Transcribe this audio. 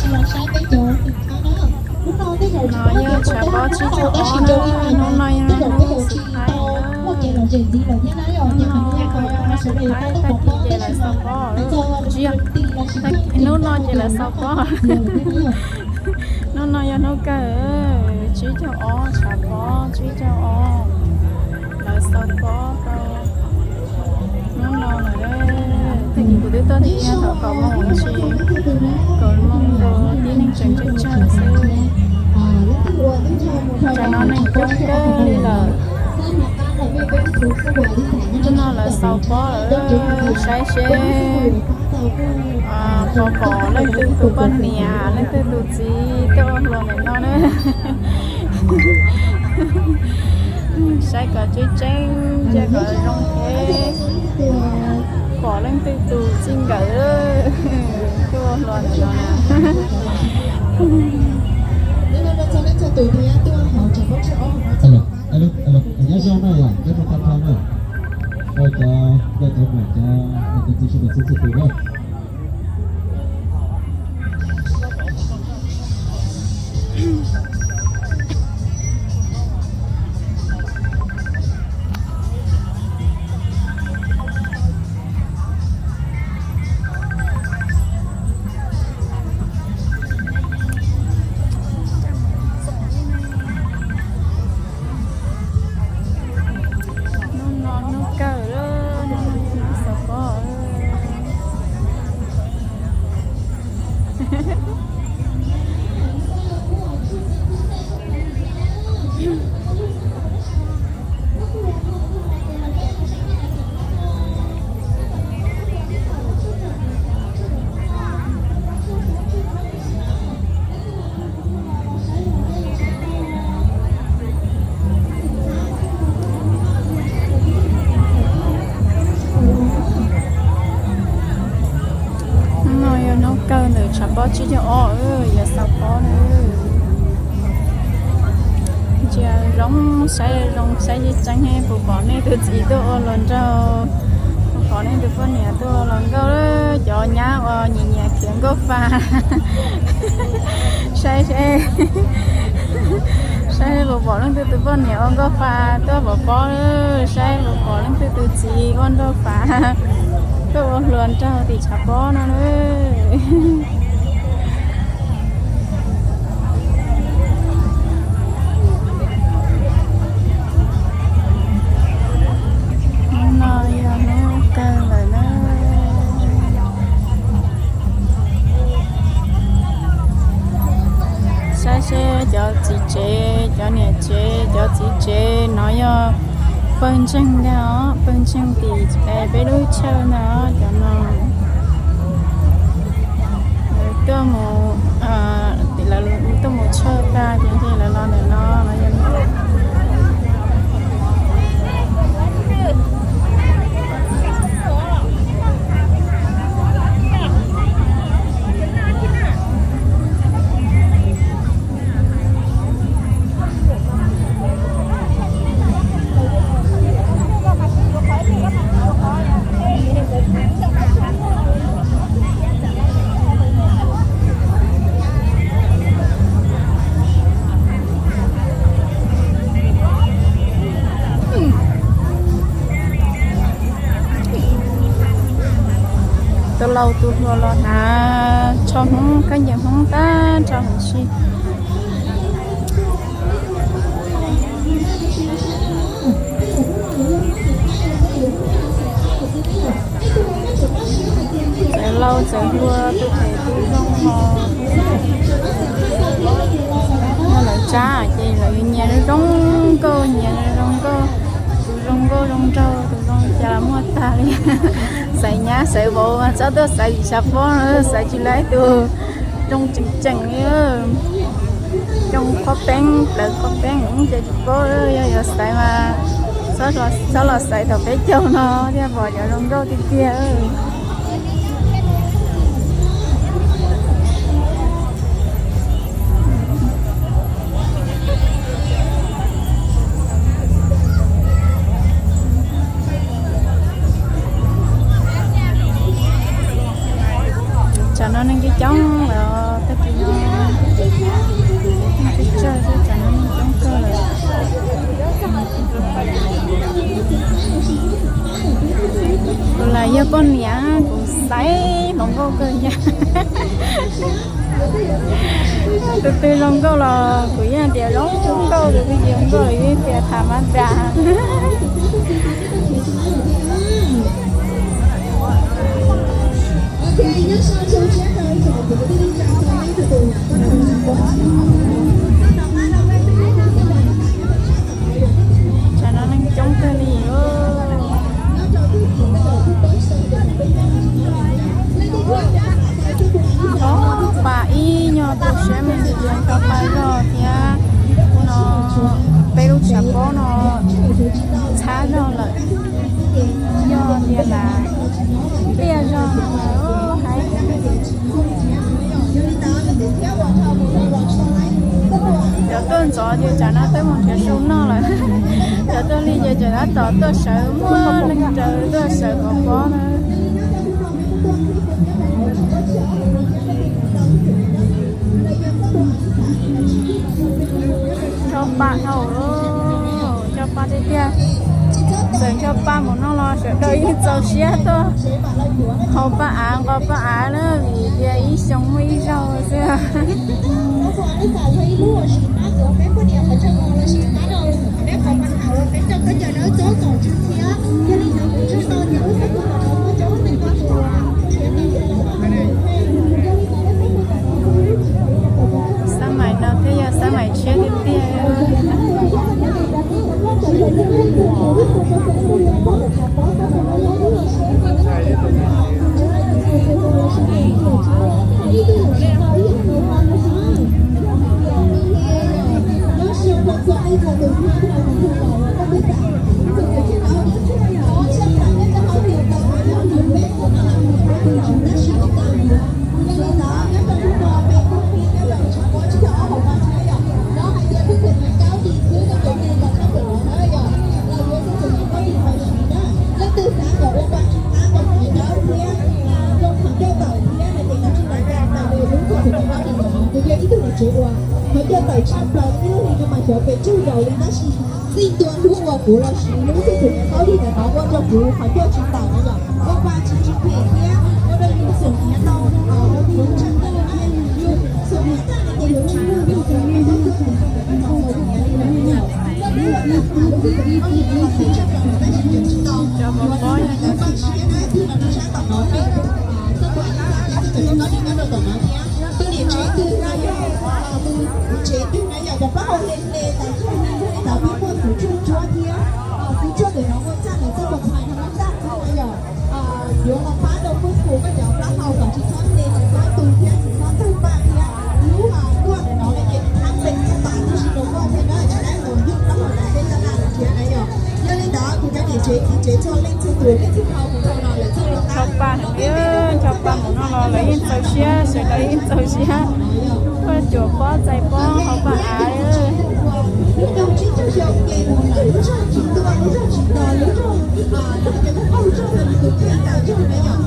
No yog tshav pob tsib caug ob na, hnub no yog hnub xis hais na. Hnub no yog hnub xis hais, tag kis ces lawv xaus pob lawm. Tsis yog, hnub no ces lawv xaus pob. Hnub no yog hnub kawg, tsib caug ob tshav pob tsib caug ob, lawv xaus pob rau hnub no lawm. Tag kis kuv twb tuaj tias thaum kaum moos ntsis, kaum moos rau tib neeg tseem tsawg tsawg xwb. Tsam no neeg coob kawg li lawm. Hnub no lawv xaus pob lawm, saib seb puas pom leej twg tus poj niam leej twg tus txiv tuaj ua hluas ntawm no na. Saib kom tseeb tseeb, saib kom zoo thiab, pom leej twg tus txij nkawm tuaj ua hluas ntawm no na. Nyob zoo na yom, nyob zoo tag nrho na, rau cov, rau cov, cov txiv sawv daws txhua txhua tus na. Hnub no hnub kawg lawm, hnub no yog hnub xaus pob. Hnub no yog hnub kawg ntawm tshav pob tsib caug ob, yog xaus pob na. Ntsia zoo, saib zoo, saib tseeb tseeb puas pom nej tus txiv tuaj ua hluas nraug, puas pom nej tus poj niam tuaj ua hluas nkauj, cov nyab uas nyiam nyiam khiav nkauj fa. Saib seb, saib puas pom leej twg tus poj niam ua nkauj fa tuaj pov pob, saib puas pom leej twg tus txiv ua nraug fa tuaj ua hluas nraug tim tshav pob no na. Hnub no yog hnub kawg lawm na. Saib seb cov txiv tsev, cov niam tsev, cov txiv tsev no yog pawg ntseeg ntag os, pawg ntseeg tim peb lub chaw ntag os cov no. Lawv tuaj mus, lawv tuaj mus tshawj tag ces lawv los ntawm no no yog. Tus laus tus hluas los hnav tsho Hmoob, khaub ncaws Hmoob tag nrho huv si. Txawm laus txawm hluas, tus phem tus zoo los, yog lawv tsab ces lawv yuav nyias zoo nkauj, nyias zoo nkauj. Tus zoo nkauj zoo nraug, tus zoo cas los muaj tag li. Xaiv nyab xaiv vauv mas txhob tuaj xaiv tim tshav pob no, xaiv tsis tau ib tus zoo tseem tseem li. Zoo qhov peeb, plawv qhov peeb ces tsis paub, yog yuav xaiv mas txhob los xaiv thaum peb caug no thiaj pom cov zoo nkauj tiag tiag. Tsam no neeg coob coob lawm, tag kis Niam, kuv xaiv hluas nkauj kawg yog. Tus twg zoo nkauj los kuv yeej tias zoo nkauj, tus twg tsis zoo nkauj los yeej tias tham mas dag. Tsam no neeg coob kawg li. Ob pab ib nyuag tu siab me ntsis ces rau pab zog thiab. No peb lub tshav pob no txhab zog lawm. Yog tias lam tiaj zog no mas hais. Cov tuaj ntxov ces tsam no twb mus nrhiav su noj lawm. Cov tuaj lig ces tsam no tab tom tuaj sawv muaj neeg raws tuaj sawv quav pob na. Tso pa dhau, tso pa tiag tiag. Txawm tso pa mus no los sawv daws yeej txaus siab tuaj haus pa av nqos pa av na, vim tias ib xyoo muaj ib zaug xwb. Xab maim no thiaj yog xab maim tshiab tiag tiag. Qhov coj tawm tshaj plaws ib lub hlis no mas xyov pes tsawg zaus li tab sis txij ntua hnub uas kuv los siv lub txij tus niam thaub li ntawm no ua rau kuv qhov coj tsis tawm na yom. Ua pa tsis tsis phem thiab ua rau yus xum niam tau, yus tsis tau, yus xum niam tau ces yus tsis tau, yus tsis tau. Cov pob pob yog cov tsis tau. Tus niam tsev twg no yog, tus tsev twg no yog cov plaub hau hle hle tas tsuag li ntawd peb muaj tus tsuag tsuag thiab. Tus tsuag ntawm no muaj txaj ntawm txaj muag phais no muaj txaj no yog, yuav los pab rau pub tus koj cov plaub hau kom tsis txhob hle tsis txhob tu thiab tsis txhob tawg paj thiab. Lub tuaj ntawm no no ces thab pes txaj tas tib si rau koj thiab na, tsis dab tus yug plaub hau tas tej taj laj lawm thiab na yom. Yog li ntawd kuv cov niam tsev txiv tsev txhua leej txhua tus nej txhua tus mus rau no lawm txhua tus. Ncho pa heev, ncho pa mus no los lawv yeej txaus siab, sawv daws yeej txaus siab. Ua cuam pob txais pob hauv pas av. Lub nroog tsib caug xyoo ces mus lawm lub zog tsis tuaj lub zog tsis tos lub zog, lub zog tsis tos lub zog.